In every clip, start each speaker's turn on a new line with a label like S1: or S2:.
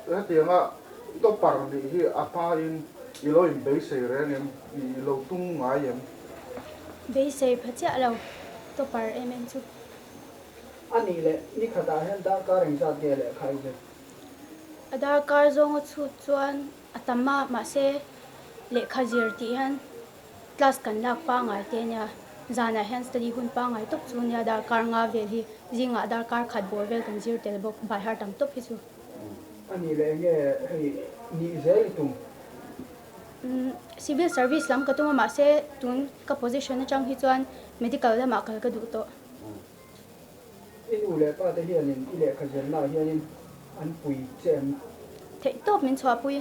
S1: Hetianga topper nih hi a hmain i lo inbeisei reng em? I lo tum ngai em?
S2: Beisei pha chiah lo topper em em chu.
S3: A nih leh ni khatah hian darkar engzat nge lehkha i zir?
S2: A darkar zawnga chhut chuan a tam a, mahse lehkha zir tih hian Class kan lak pangngai te ania, zanah hian study hun pangngai tawp chu ania, darkar nga vel hi zingah darkar khat bawr vel kan zir tel bawk, by heart ang tawp hi chu.
S3: A nih leh enge hei nih zel i tum?
S2: Umm civil service lam ka tum a mahse tun ka position atang hi chuan medical lamah kal ka duh tawh.
S3: I nu leh pa te hianin i lehkha zirnaah hianin an pui che em?
S2: Theih tawp min chhuahpui.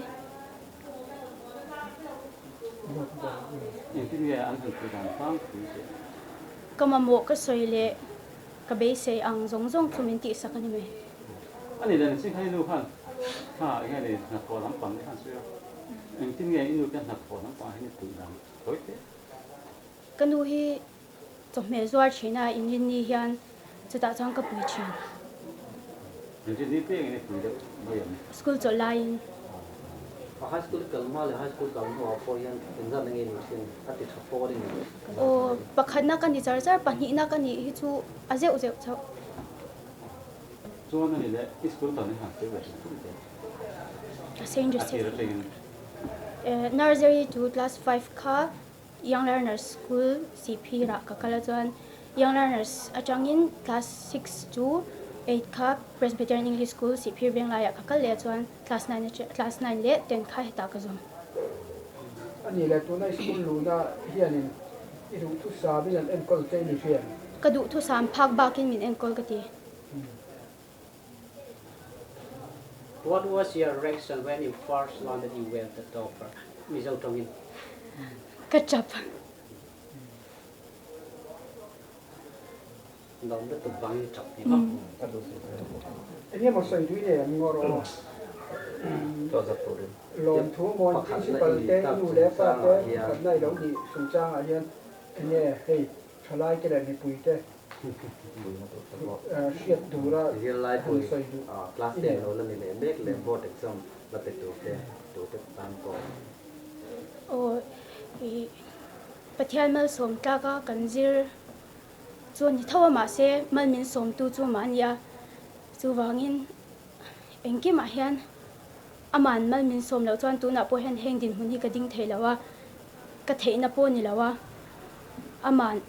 S4: Engtin nge an han pui dan tlangpui che?
S2: Ka mamawh ka sawi leh ka beisei ang zawng zawng chu min tihsak a ni mai.
S4: A nih dan chin khan i nu khan kha eng nge ni hnathawh lampang te khan sawi a, engtin nge i nu te hnathawh lampangah hian i puih dan thawi teh?
S2: Ka nu hi Chawhmeh zuar thin a inrinni hian chutah chuan ka pui thin.
S4: Inrinni te engin i pui deuh mai em?
S2: School chawlh laiin.
S5: A high school kal hma leh high school kal hnuah pawh hian engzat enge ni thin a ti tha fawr in.
S2: Aw, pakhatna ka ni char char, pahnihna ka nih hi chu a zeuh zeuh chauh.
S4: Chuan ani leh i school kal ni han sawi ve hrim hrim teh.
S2: Saint
S4: A
S2: Joseph.
S4: tir atangin.
S2: Nursery to class five kha Young Learners School Sihphirah ka kal a chuan Young Learners atangin class six to eight kha Presbyterian English School Sihphir Venglaiah ka kal leh a chuan class nine class nine leh ten kha hetah ka zawm.
S3: A nih leh tuna i school luhna hianin i duhthusam in an enkawl che i ni hriat?
S2: Ka duhthusam phak bakin min enkawl ka ti.
S5: What was your reaction when you first learned that you were the topper? Mizo tawngin.
S2: Ka tap.
S5: Lawm lutuk vangin tap ni maw?
S3: Enge maw sawi tui nei an ngawr aw. Lawmthu mawi principal te i nu leh pa te pakhatna i lo nih chungchangah hian enge hei thalai te leh mipui te hriat tura
S5: Zirlai
S3: han
S5: pui
S3: sawi duh
S5: class
S3: i
S5: ten
S3: nei.
S5: lo la ni leh mek leh board exam la pe tur te tur te tan pawh.
S2: Aw i Pathian malsawm tlaka kan zir chu a ni tho a mahse mal min sawmtu chu mah a ni a, chuvangin engkimah hian aman mal min sawm loh chuan tunah pawh hian heng dinhmun hi ka ding thei lo a, ka theihna pawh a ni lo a, aman.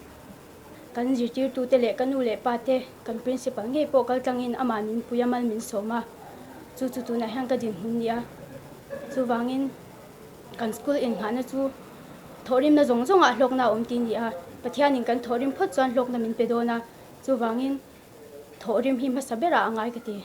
S2: Kan zirtirtute leh ka nu leh pa te, kan principal ngei pawh kal tlangin amah min pui a, mal min sawm a, chu chu tunah hian ka dinhmun ni a. Chuvangin kan school inngahna chu thawhrimna zawng zawngah hlawkna a awm tih ni a, Pathianin kan thawhrim phawt chuan hlawkna min pe dawn a, chuvangin thawhrim hi hmasa berah a ngai ka ti.